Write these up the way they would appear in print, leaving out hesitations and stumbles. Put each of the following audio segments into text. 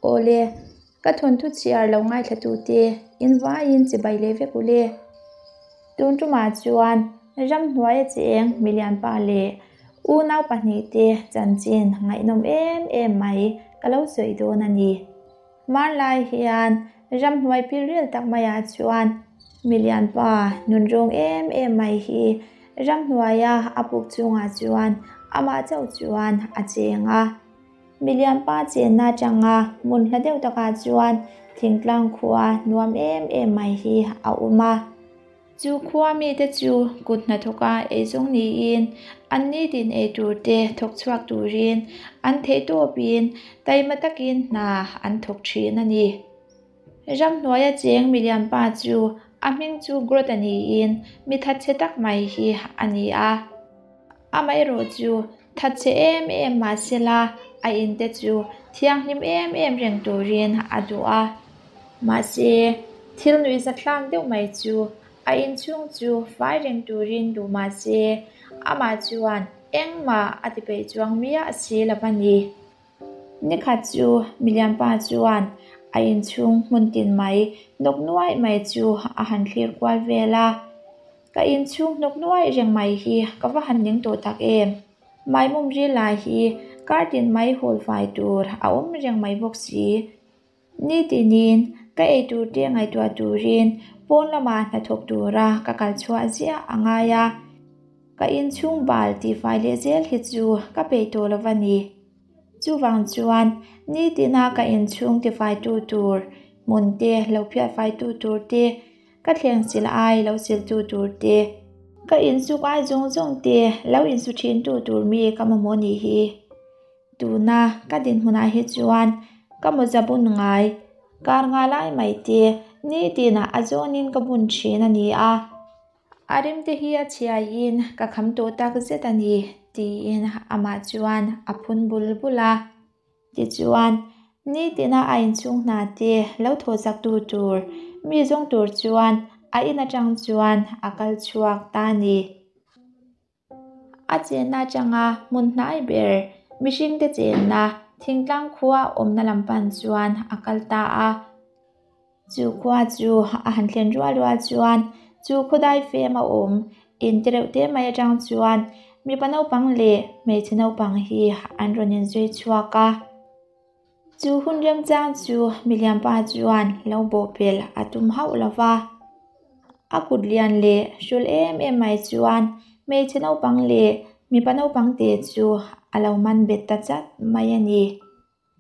Awle, ka thawnthu chhiar lo ngaithlatute in vaiin chibai leh vek ule. Tun tumah chuan ramhnuaia cheng milianpa leh unau pahnihte chanchin ngaihnawm em em mai ka lo sawi dawn a ni. Hmanlai hian ramhnuai pilril tak maiah chuan milianpa nunrawng em em mai hi ramhnuaia a puk chungah chuan amah chauh chuan a cheng a. Milianpa chenna atanga hmun hla deuh takah chuan thingtlang khua nuam em em mai hi a awm a. Chu khua mite chu kut hnathawka eizawng niin an nitin ei turte thawk chhuak turin an theihtawpin taima takin hna an thawk thin a ni. Ramhnuaia cheng milianpa chu a hming chu Grota niin mi thatchhe tak mai hi a ni a. Amaherawh chu thatchhe em em mahsela a inte chu thianghlim em em reng turin a duh a. Mahse, thil nuihzathlak deuh mai chu a inchhung chu fai reng turin duh mahse amah chuan engmah a ti peih chuang miah si lo a ni. Nikhat chu milianpa chuan a inchhung hmun tin mai nawk nuaih mai chu a han thlir kual vel a. Ka inchhung hnawk nuaih reng mai hi ka va han ning tawh tak em? Maimawm ril lai hi kar tin mai hawl fai tur a awm reng mai bawk si. Nitinin ka ei tur te ngaihtuah turin pawn lamah hnathawk tura ka kal chhuah ziah a ngai a. Ka inchhung bal tihfai leh zel hi chu ka peih tawh lo a ni. Chuvang chuan nitina ka inchhung tifaitu tur hmun te lo phiatfaitu tur te, Ka thleng sil ai lo siltu tur te, ka insuk ai zawng zawng te lo insu thintu tur mi ka mamawh nih hi. Tuna ka dinhmunah hi chuan ka mawza bun ngai, kar nga lai mai te nitinah a zawnin ka bun thin a ni a. A rim te hi a chhiaiin ka kham tawh tak zet a ni, tiin amah chuan a phun bul bul a. Tichuan, nitina a inchhung hna te lo thawhchaktu tur mi zawng tur chuan a in atang chuan a kal chhuak ta a ni. A chenna atanga hmun hnai ber mihringte chenna thingtlang khua awmna lam pan chuan a kal ta a. Chu khua chu a han thlen rual rual chuan chu khawdai fem a awm in te reuh te mai atang chuan mipa naupang leh hmeichhe naupang hi an rawn inzui chhuak a. Chu hun remchang chu milianpa chuan lo bawhpelh a tum hauh lo va. A kut lian leh hrul em em mai chuan hmeichhe naupang leh mipa naupang te chu a lo man bet ta chat mai a ni.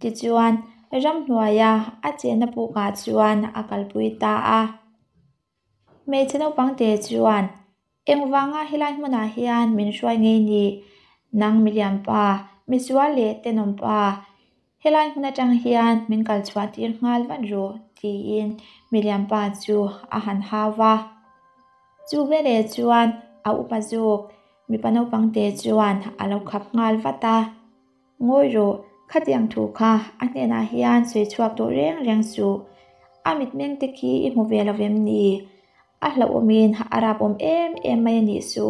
Tichuan, ramhnuaia a chenna pukah chuan a kalpui ta a. Hmeichhe naupang te chuan, Engvanga helai hmunah hian min hruai ngei ni? Nang milianpa, misual leh tenawmpa, helai hmun atang hian min kal chhuah tir nghal vat rawh, tiin milianpa chu a han hau va. Chu veleh chuan a upa zawk mipa naupang te chuan a lo khap nghal vat a. Ngawi rawh, khatiang thu kha a hnenah hian sawi chhuak tawh reng reng suh. A mitmeng te khi i hmu ve lo vem ni? A hlauhawmin a rapawm em em mai a nih su.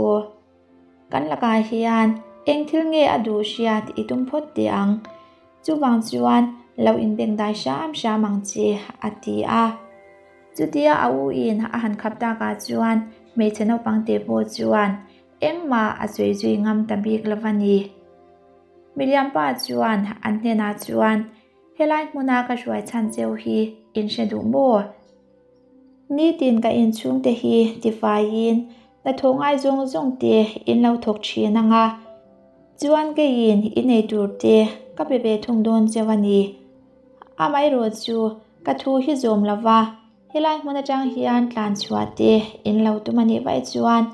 Kan lakah hian eng thil nge a duh hriat i tum phawt teh ang. Chuvang chuan lo inbengdai hram hram ang che, a ti a. Chutia a u in a han khap takah chuan hmeichhe naupang te pawh chuan Engmah a sawi zui ngam ta bik lo a ni. Milianpa chuan an hnenah chuan, Helai hmuna ka hruai chhan cheu hi in hre duh maw? Nitin ka inchhungte hi tifaiin hnathawh ngai zawng zawng te in lo thawk thin ang a, chuan keiin i nei tur te ka pe ve thung dawn cheu a ni. Amaherawh chu ka thu hi zawm lo va, Helai hmun atang hian tlan chhuah te in lo tum a nih vaih chuan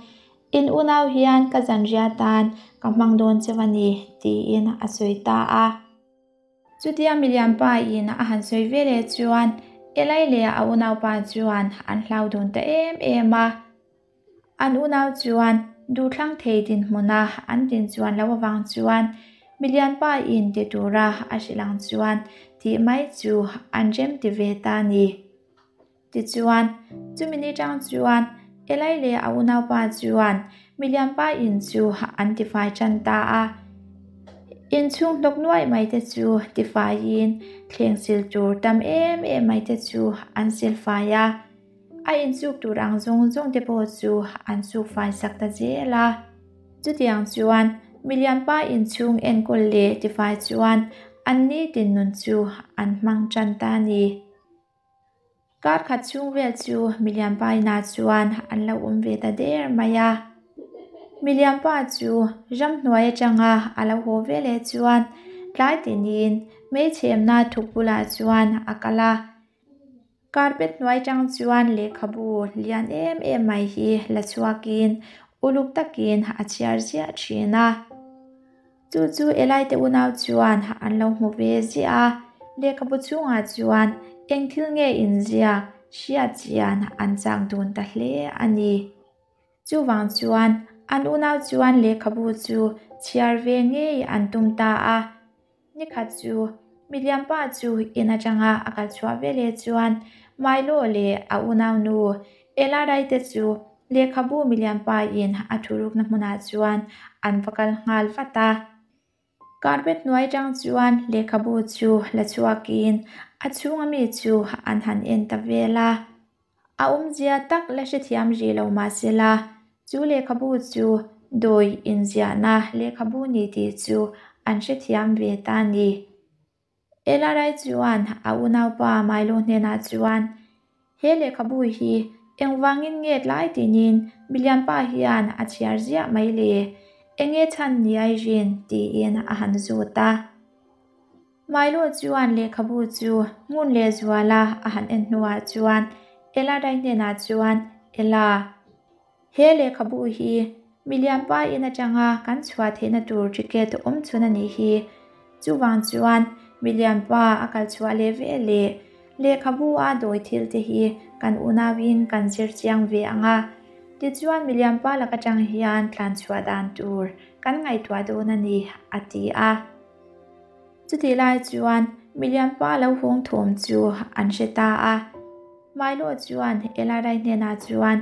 in unau hian ka zanriah tan ka hmang dawn cheu a ni tiin a sawi ta a. Chutia milianpa in a han sawi ve leh chuan Elai leh a unaupa chuan an hlau dun ta em em a. An unau chuan duhthlang thei dinhmuna an din chuan lo avang chuan milianpa in ti tura a hrilh ang chuan tih mai chu an rem ti ve ta a ni. Tichuan, chumi ni tang chuan Elai leh a unaupa chuan milianpa in chu an tifai tan ta a. Inchhung hnawk nuaih mai te chu tifaiin thleng sil tur tam em em mai te chu an sil fai a, a insuk tur ang zawng zawng te pawh chu an suk fai sak ta zel a. Chutiang chuan milianpa inchhung enkawl leh tifai chuan an nitin nun chu an hmang tan ta a ni. Kar khat chhung vel chu milianpa inah chuan an lo awm ve ta der mai a. Milianpa chu ramhnuai atanga a lo haw ve leh chuan tlai tinin hmeichhemna thuk bulah chuan a kal a. Carpet hnuai tang chuan lehkhabu lian em em mai hi la chhuakin uluk takin a chhiar ziah thin a. Chu chu Eli te unau chuan an lo hmu ve ziah a, lehkhabu chhungah chuan eng thil nge inziak hriat chian an chak dun ta hle a ni. Chuvang chuan an unau chuan lehkhabu chu chhiar ve ngei an tum ta a. Nikhat chu milianpa chu in atanga a kal chhuah veleh chuan Milo leh a unaunu Ella Rai te chu lehkhabu milianpa in a thurukna hmunah chuan an va kal nghal vat a. Carpet hnuai tang chuan lehkhabu chu la chhuakin a chhunga mi chu an han en ta vel a. A awmzia tak la hrethiam rih lo mahsela, chu lehkhabu chu dawi inziahna lehkhabu ni tih chu an hrethiam ve ta a ni. Elarai chuan a unaupa Milo hnenah chuan, He lehkhabu hi engvangin nge tlai tinin milianpa hian a chhiar ziah mai le? Enge chhan ni ai rin? tiin a han zawt a. Milo chuan lehkhabu chu ngun leh zuala a han en hnuah chuan Elarai hnenah chuan, Ela. He lehkhabu hi milianpa in atanga kan chhuah theihna tur ticket awm chhun a nih hi. Chuvang chuan milianpa a kal chhuah leh ve leh lehkhabu a dawi thil te hi kan unauin kan zir chiang ve ang a. Tichuan milianpa lak atang hian tlan chhuah dan tur kan ngaihtuah dawn a ni, a ti a. Chutih lai chuan milianpa lo hung thawm chu an hre ta a. Milo chuan Elarai hnenah chuan,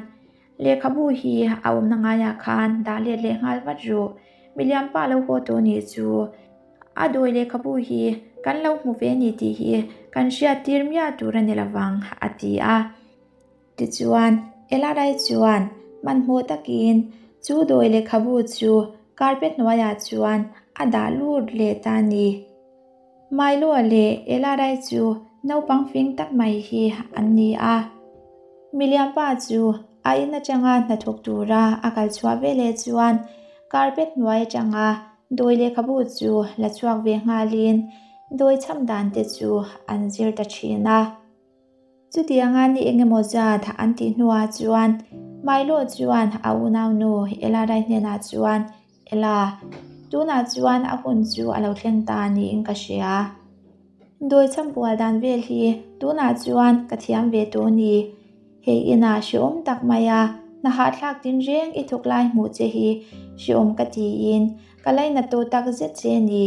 Lehkhabu hi a awmna ngaiah khan dah let leh nghal vat rawh, milianpa lo haw tawh nih chu. A dawi lehkhabu hi kan lo hmu ve ni tih hi kan hriat tir miah tur a ni lovang, a ti a. Tichuan, Elarai chuan hmanhmawh takin chu dawi lehkhabu chu carpet hnuaiah chuan a dah lut leh ta a ni. Milo leh Elarai chu naupang fing tak mai hi an ni a. Milianpa chu a in atanga hnathawk tura a kal chhuah veleh chuan carpet hnuai atanga dawi lehkhabu chu la chhuak ve nghalin dawi chham dan te chu an zir ta thin a. Chutianga ni engemaw zat an tih hnuah chuan Milo chuan a unaunu Ella Rai hnenah chuan, Ella, tunah chuan a hun chu a lo thleng ta niin ka hria. Dawi chhampual dan vel hi tunah chuan ka thiam ve tawh ni. Hei inah hrehawm tak maia hna hahthlak tinreng i thawk lai hmuh che hi hrehawm ka tiin ka lainat tawh tak zet che ni.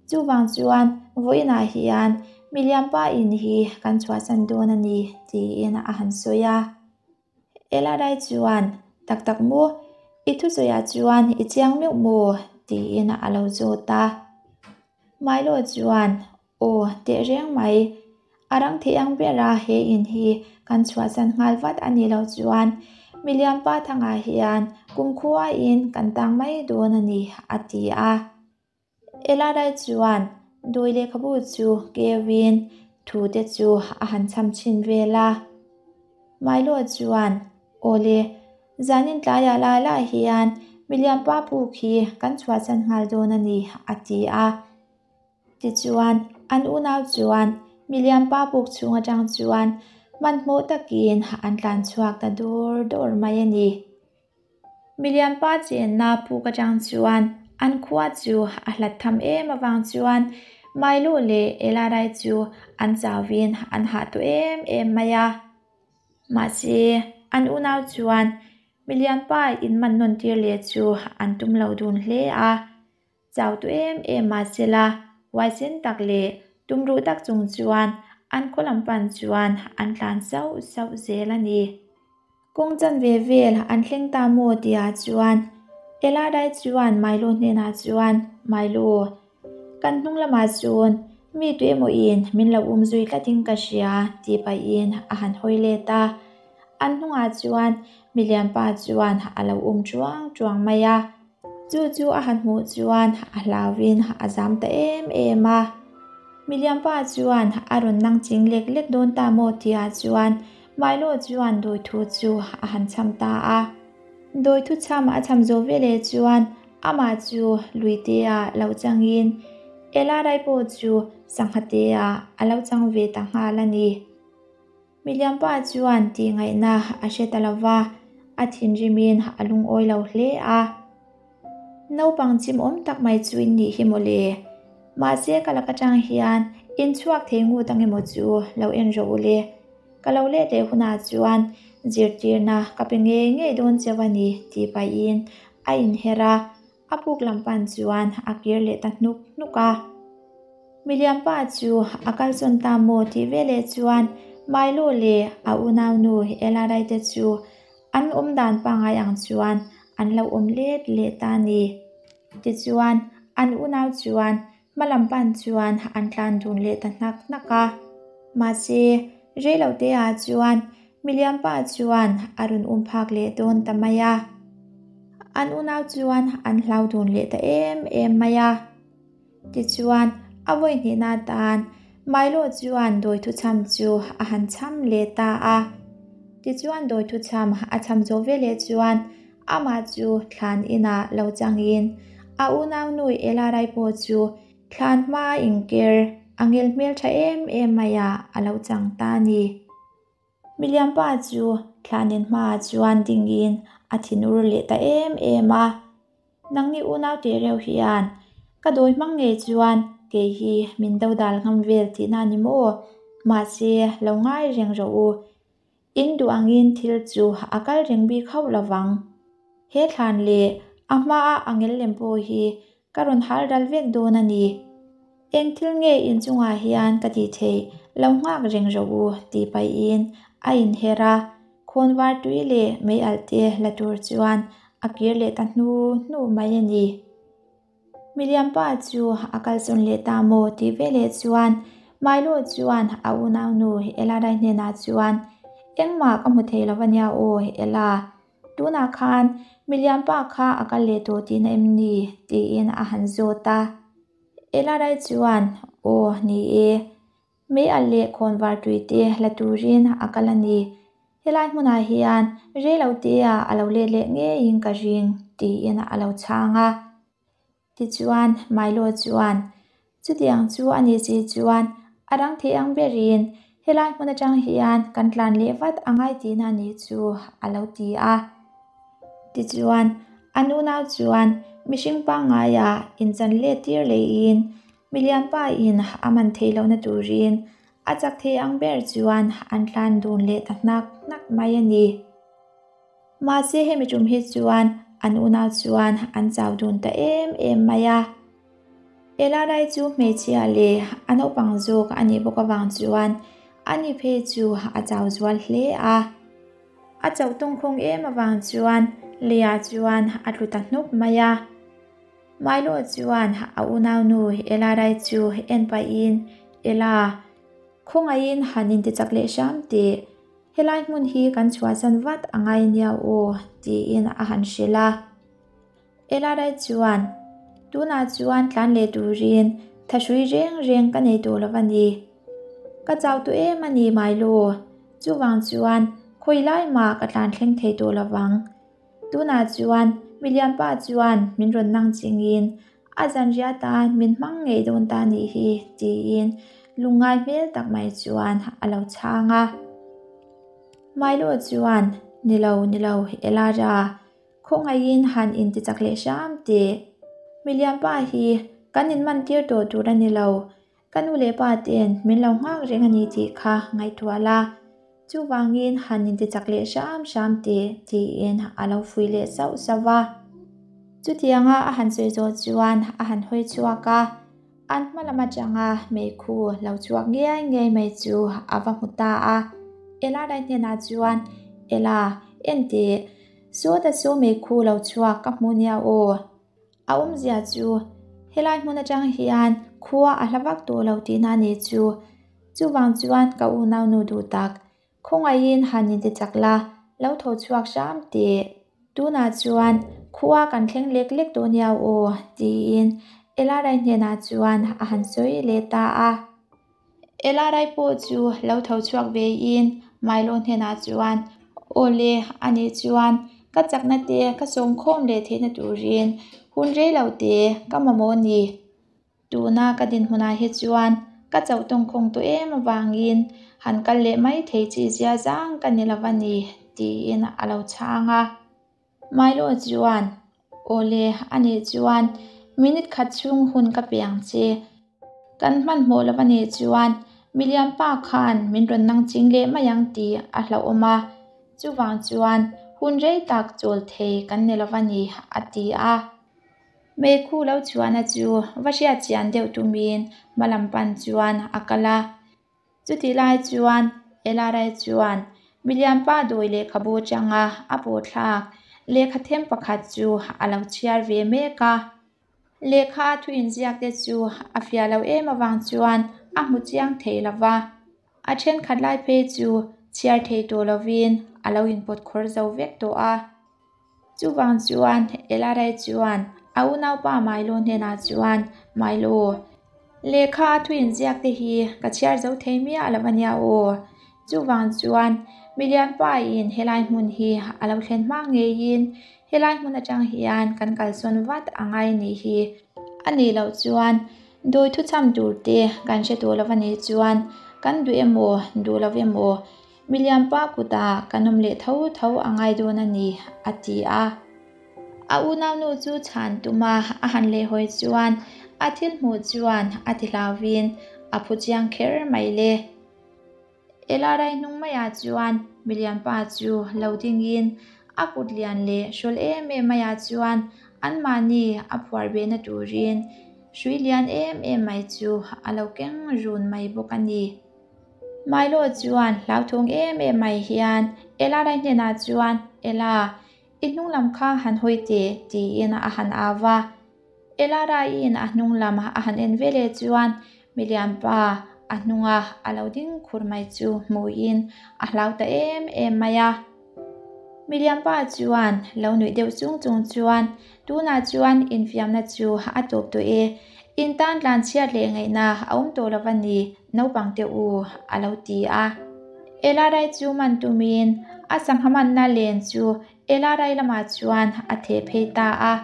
Chuvang chuan vawiinah hian milianpa in hi kan chhuahsan dawn a ni tiin a han sawi a. Elarai chuan, Tak tak maw? I thusawiah chuan i chiang meuh maw? tiin a lo zawt a. Milo chuan, Aw, tehreng mai. A rang thei ang bera he in hi kan chhuahsan nghal vat a nih loh chuan milianpa thangah hian kumkhuain kan tang mai dawn a ni, a ti a. Elarai chuan dawi lehkhabu chu keuin thu te chu a han cham chhin vel a. Milo chuan, Awle, zanin tlaiah lai lai hian milianpa puk hi kan chhuahsan nghal dawn a ni, a ti a. Tichuan, an unau chuan milianpa puk chhung atang chuan hmanhmawh takin an tlan chhuak ta dawr dawr mai a ni. Milianpa chenna puk atang chuan an khua chu a hlat tham em avang chuan Milo leh Elarai chu an chauhin an hah tawh em em mai a. Mahse, an unau chuan Milianpa inman nawn tir leh chu an tum lo dun hle a. Chau tawh em em mahsela huaisen tak leh tumruh tak chung chuan an khaw lam pan chuan an tlan sauh sauh zel a ni. Kawng chanve vel an thleng ta maw tihah chuan Elarai chuan Milo hnenah chuan, Milo, Kan hnung lamah chuan mi tuemaw in min lo um zui tlatin ka hria tih pahin a han hawi let a. An hnungah chuan milianpa chuan a lo um chuang chuang mai a. Chu chu a han hmuh chuan a hlauin a zam ta em em a. Milianpa chuan a rawn nang ching lek lek dawn ta maw tihah chuan Milo chuan dawi thu chu a han chham ta a. Dawi thu chham a chham zawh veleh chuan amah chu luitea lo changin Ela rai pawh chu sangha teah a lo chang ve ta nghal a ni. Milianpa chuan tih ngaihna a hre ta lo va, a thinrimin a lungawi lo hle a. Naupang chimawm tak mai chu in nih hi mawle. Mahse ka lak atang hian in chhuak thei ngut ang emaw chu lo en rawh u le. Ka lo let leh hunah chuan zirtirna ka pe ngei ngei dawn cheu a ni tih pahin a inher a, a puk lam pan chuan a kir leh ta hnuk hnuk a. Milianpa chu a kalsawn ta maw tih veleh chuan Milo leh a unaunu Ella Rai te chu An awm dan pangngai ang chuan an lo awm let leh ta a ni. Tichuan, an unau chuan hma lam pan chuan an tlan dun leh ta hnak hnak a. Mahse, reiloteah chuan Milianpa chuan a rawn um phak leh dawn ta mai a. An unau chuan an hlau dun leh ta em em mai a. Tichuan, a vawi hnihna atan Milo chuan dawi thuchham chu a han chham leh ta a. Tichuan dawi thuchham a chham zawh veleh chuan amah chu thlan inah lo changin a unaunu Ella Rai pawh chu thlan hmaa inker a ngel hmeltha em em maiah a lo chang ta a ni. Milianpa chu thlanin hmaah chuan dingin a thinur leh ta em em a. Nangni unau teh reuh hian ka dawi hmang ngei chuan kei hi min do dal ngam vel tihna a ni maw? Mahse, lo ngai reng rawh u. In duh angin thil chu a kal reng bik hauh lovang. He thlan leh a hmaa a ngel lem pawh hi Ka rawn hal ral vek dawn a ni. Eng thil nge inchungah hian ka tih theih lo nghak reng rawh u tih pahin a inher a, khawnvar tui leh mei alh te la tur chuan a kir leh ta hnu hnu mai a ni. Milianpa chu a kalsawn leh ta maw tih veleh chuan Milo chuan a unaunu Ella Rai hnenah chuan, Engmah ka hmu thei lo a nia aw Ella, Tunah khan milianpa kha a kal leh tawh tihna em ni? tiin a han zawt a. Ela Rai chuan, Aw, ni e. Mei alh leh khawnvar tui te la turin a kal a ni. Helai hmunah hian reilotea a lo let leh ngeiin ka ring, tiin a lo chhang a. Tichuan, Milo chuan, Chutiang chu a ni si chuan a rang thei ang berin helai hmun atang hian kan tlan leh vat a ngai tihna a nih chu a lo ti a. Tichuan, an unau chuan mihring pangngaia inchan let tir leiin milianpa in a man theih lohna turin a chak thei ang ber chuan an tlan dun leh ta hnak hnak mai a ni. Mahse hemi tum hi chuan an unau chuan an chau dun ta em em mai a. Ela Rai chu hmeichhia leh a naupang zawk a nih bawk avang chuan a ni phei chu a chau zual hle a. A chauh tawngkhawng em avang chuan leiah chuan a tlu ta hnuk mai a. Milo chuan a unaunu Ela Rai chu en pahin, Ela, khawngaihin han intichak leh hram teh. Helai hmun hi kan chhuahsan vat a ngai nia aw, tiin a han hrilh a. Elarai chuan, Tunah chuan tlan leh turin thahrui reng reng ka nei tawh lo a ni. Ka chau tawh em a ni Milo, chuvang chuan khawi lai mah ka tlan thleng thei tawh lo vang. Tunah chuan milianpa chuan min rawn nang chingin A zanriah tan min hmang ngei dawn ta nih hi, tiin lungngai hmel tak mai chuan a lo chhang a. Milo chuan, Ni lo, ni lo, Elara, khawngaihin han intichak leh hram teh. Milianpa hi kan inman tir tawh tur a ni lo, Ka nu leh pa ten min lo nghak reng a ni tih kha ngaihtuah la, chuvangin han intichak leh hram hram teh tiin a lo fuih leh sauh sauh va. Chutianga a han sawi zawh chuan a han hawi chhuak a, an hma lam atanga meikhu lo chhuak ngiai ngiai mai chu a va hmu ta a. Ela rai hnenah chuan, Ela, en teh, sawta saw meikhu lo chhuak ka hmu nia aw. A awmzia chu helai hmun atang hian khua a hla vak tawh lo tihna a nih chu. Chuvang chuan ka unaunu duh tak, Khawngaihin han inti chak la, lo tho chhuak hram teh. Tunah chuan khua kan thleng lek lek tawh nia aw, tiin Elarai hnenah chuan a han sawi leh ta a. Elarai pawh chu lo tho chhuak vein Milo hnenah chuan, Aw le, anih chuan ka chakna te ka sawmkhawm leh theihna turin hun rei lo te ka mamawh a ni. Tuna ka dinhmunah hi chuan ka chauh tawngkhawng tawh em avangin han kal leh mai thei chi zia zang ka ni lo va ni, tiin a lo chhang a. Milo chuan, Aw le, anih chuan minute khat chhung hun ka pe ang che. Kan hmanhmawh lo va nih chuan milian pa khan min rawn nang ching leh mai ang tih a hlauhawm a, chuvang chuan hun rei tak chawl thei kan ni lo va ni, a ti a. Meikhu lo chhuahna chu va hriat chian deuh tumin hma lam pan chuan a kal a. Chutih lai chuan Elarai chuan milianpa dawi lehkhabu atanga a pawhthlak lehkha them pakhat chu a lo chhiar ve mek a. Lehkha a thu inziak te chu a fiah lo em avang chuan a hmu chiang thei lo va. A thenkhat lai phei chu chhiar thei tawh lovin a lo inpawt khawr zo vek tawh a. Chuvang chuan Elarai chuan a unaupa Milo hnenah chuan, Milo, lehkha a thu inziak te hi ka chhiar zo thei miah lo a nia aw. Chuvang chuan milianpa in helai hmun hi a lo thlen hma ngeiin helai hmun atang hian kan kalsawn vat a ngai a nih hi. A nih loh chuan dawi thuchham tur te kan hre tawh lo a nih chuan kan duh emaw duh lo emaw Milianpa kutah kan awm leh tho tho a ngai dawn a ni, a ti a. A unaunu chu chhan tuma a han lehhawi chuan a thil hmuh chuan a ti hlauvin a phu chiang kher mai le. Elarai hnung maiah chuan milianpa chu lo dingin a kut lian leh hrawl em em maiah chuan anmahni a phuar behna turin hrui lian em em mai chu a lo keng run mai bawk a ni. Milo chuan hlauthawng em em mai hian Ella rai hnenah chuan, Ella, i hnung lam kha han hawi teh, tiin a han au a. Ella raiin a hnung lam a han en veleh chuan milianpa a hnunga a lo ding khur mai chu hmuhin a hlau ta em em mai a. Milianpa chuan lo nuih deuh chung chung chuan, Tunah chuan infiamna chu a tawp tawh e. In tan tlan chhiat leh ngaihna a awm tawh lo va ni, naupang te u, a lo ti a. Ela rai chu man tumin a sangha manna len chu Ela rai lamah chuan a theh phei ta a.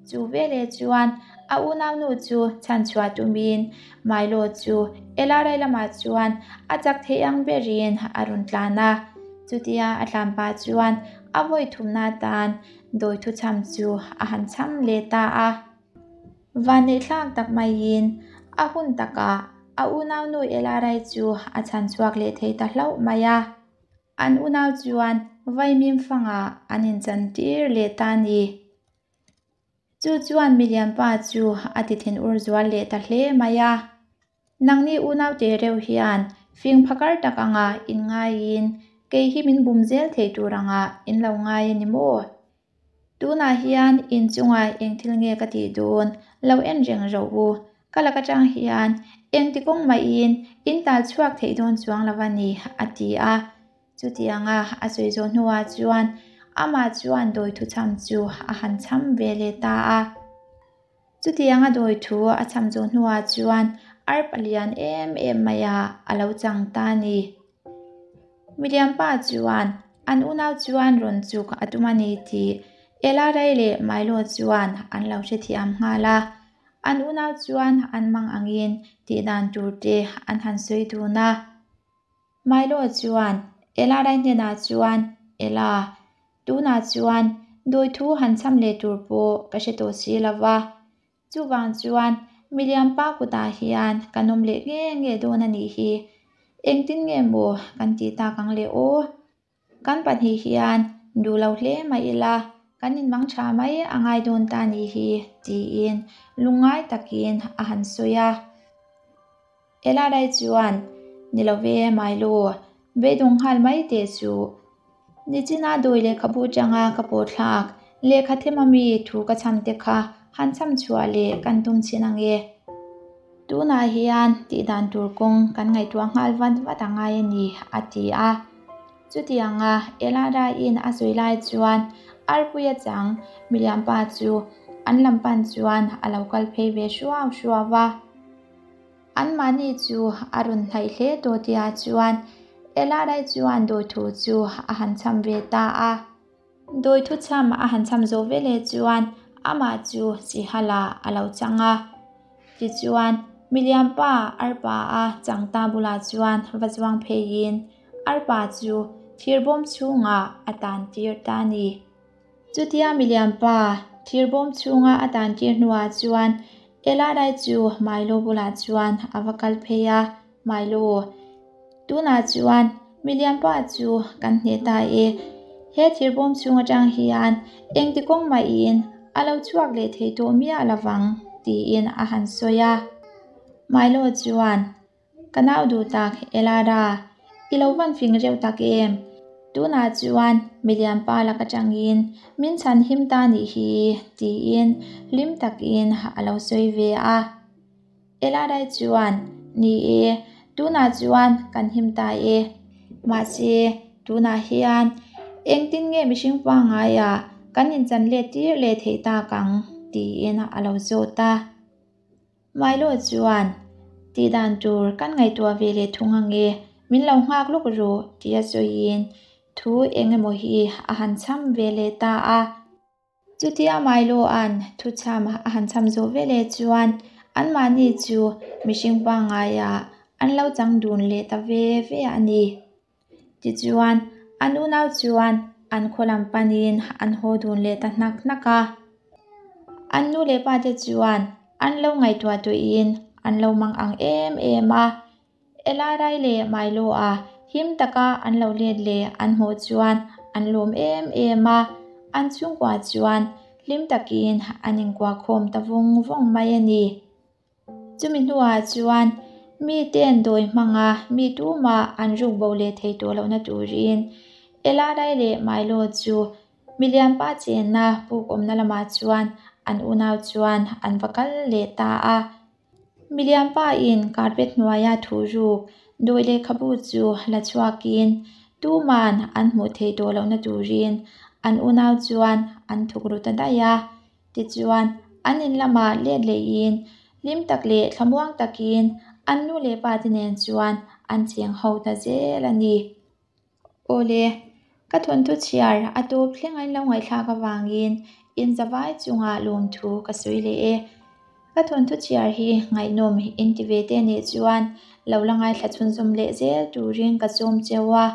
Chu veleh chuan a unaunu chu chhanchhuah tumin Milo chu Ela rai lamah chuan a chak theih ang berin a rawn tlan a. Chutia a tlan pah chuan a vawi thumna atan dawi thuchham chu a han chham leh ta a. Vanneihthlak tak maiin a hun takah a unaunu Ela rai chu a chhanchhuak leh thei ta hlauh mai a. An unau chuan vaimim fangah an inchantir leh ta a ni. Chu chuan milianpa chu a ti thinur zual leh ta hle mai a. Nangni unau te reuh hian fing phakar tak anga in ngaiin kei hi min bum zel thei tur anga in lo ngai a ni maw? Tunah hian in chungah eng thil nge ka tih dawn lo en reng rawh u. Ka lak atang hian engti kawng mahin in tal chhuak theih dawn chuang lo a ni, a ti a. Chutianga a sawi zawh hnuah chuan amah chuan dawi thuchham chu a han chham ve leh ta a. Chutianga dawi thu a chham zawh hnuah chuan arpa lian em em maiah a lo chang ta a ni. Milianpa chuan an unau chuan rawn chuk a tum a ni tih Ella Ray leh Milo chuan an lo hrethiam nghal a. An unau chuan an mang angin tihdan tur te an han sawi dun a. Milo chuan Ella Ray hnenah chuan, Ella, tunah chuan dawi thu han chham leh tur pawh ka hre tawh si lo va. Chuvang chuan milian pa kutah hian kan awm leh nge nge dawn a nih hi. Engtin nge maw kan tih tak ang le aw? Kan pahnih hian duh lo hle mai ila, kan inmang tha mai a ngai dawn ta a nih hi, tiin lungngai takin a han sawi a. Elarai chuan, Ni lo ve, Milo, beidawng nghal mai teh chu. Nichina dawi lehkhabu atanga ka pawh thlak, lehkha them ami thu ka chham te kha han chham chhuah leh kan tum chhin ang e. Tunah hian tihdan tur kawng kan ngaihtuah nghal vat vat a ngai a ni, a ti a. Chutianga Elara-in a sawi lai chuan Arpuia chang milianpa chu an lam pan chuan a lo kal phei ve hruau hruau a. Anmahni chu a rawn hnaih hle tawh tihah chuan Elarai chuan dawithu chu a han cham ve ta a. Dawithu cham a han cham zawh veleh chuan amah chu Sihala a lo chang a. Tichuan, Milianpa Arpa a chang ta bulah chuan va chuang pheiin Arpa chu thirbawm chhungah a tan tir ta a ni. Chutia milianpa thirbawm chhunga a tan tir hnuah chuan Elarai chu Milo bulah chuan a va kal phei a, Milo, tunah chuan milianpa chu kan hneh ta e, he thirbawm chhung atang hian engti kawng mahin a lo chhuak leh thei tawh miah lovang, tiin a han sawi a. Milo chuan, Ka nau duh tak, Elara, i lo van fing reuh tak em? Tunah chuan milian pa lak atangin min chhan him ta nih hi, tiin hlim takin a lo sawi ve a. Elarai chuan, Ni e, tunah chuan kan him ta e. Mahse, tunah hian engtin nge mihring pangngaia kan inchan let tir leh theih tak ang? tiin a lo zawt a. Milo chuan, Tih dan tur kan ngaihtuah ve leh thung ange, min lo nghak lawk rawh, tia sawiin thu eng emaw hi a han chham ve leh ta a. Chutia Milo-a'n thu chham a han chham zawh ve leh chuan anmahni chu mihring pangngaiah an lo chang dun leh ta ve ve a ni. Tichuan, an unau chuan an khaw lam panin an haw dun leh ta hnak hnak a. An nu leh pa te chuan an lo ngaihtuah tawhin an lo mang ang em em a. Elarai leh Milo-a him taka an lo let leh an hmuh chuan an lawm em em a. An chhungkua chuan hlim takin an inkuah khawm ta vawng vawng mai a ni. Chumi hnuah chuan mite'n dawi hmanga mi tumah an ruk bo leh thei tawh lohna turin Elarai leh Milo chu milianpa chenna puk awmna lamah chuan an unau chuan an va kal leh ta a. Milianpain carpet hnuaia thu ruk dawi lehkhabu chu la chhuakin tuman an hmuh theih tawh lohna turin an unau chuan an thuk ru ta daih a. Tichuan, an in lamah let lehin hlim tak leh thlamuang takin an nu leh pa te nen chuan an cheng ho ta zel a ni. Awle, ka thawnthu chhiar a tawp thleng a in lo ngaihthlak avangin in zavai chungah lawmthu ka sawi leh e. Ka thawnthu chhiar hi ngaihnawm in ti ve te nih chuan lo la ngaithla chhunzawm leh zel turin ka sawm cheu a.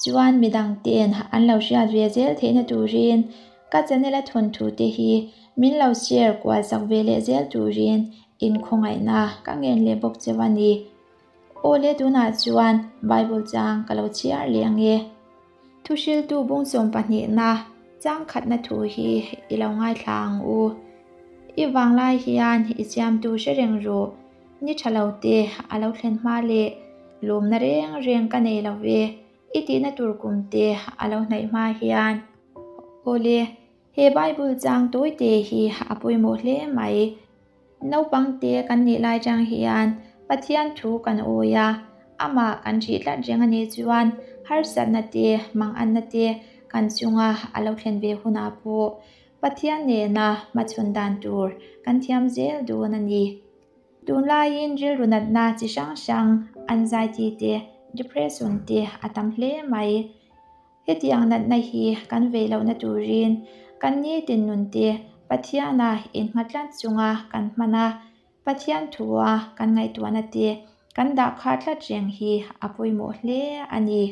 Chuan midang ten an lo hriat ve zel theihna turin ka channel a thawnthu te hi min lo share kual sak ve leh zel turin inkhawngaihna ka ngen leh bawk cheu a ni. Awle tunah chuan Bible chang ka lo chhiar leh ang e. Thuhriltu bung 12na chang khatna thu hi i lo ngaithla ang u. I vanglai hian i siamtu hre reng rawh. Ni tha lo te a lo thlen hma leh lawmna reng reng ka nei lo ve, i tihna tur kum te a lo hnaih hma hian. Awle, he Bible chang tawi te hi a pawimawh hle mai. Naupang te kan nih lai chang hian Pathian thu kan awi a, amah kan hrih tlat reng a nih chuan harsatna te, manganna te kan chunga a lo thlen ve hunah pawh Pathian nena hmachhawn dan tur kan thiam zel dawn a ni. Tunlaiin rilru natna chi hrang hrang, anxiety te, depression te a tam hle mai. Hetiang natna hi kan vei lohna turin kan nitin nun te Pathiana innghat tlat chunga kan hman a, Pathian thua kan ngaihtuahna te kan dah kha tlat reng hi a pawimawh hle a ni.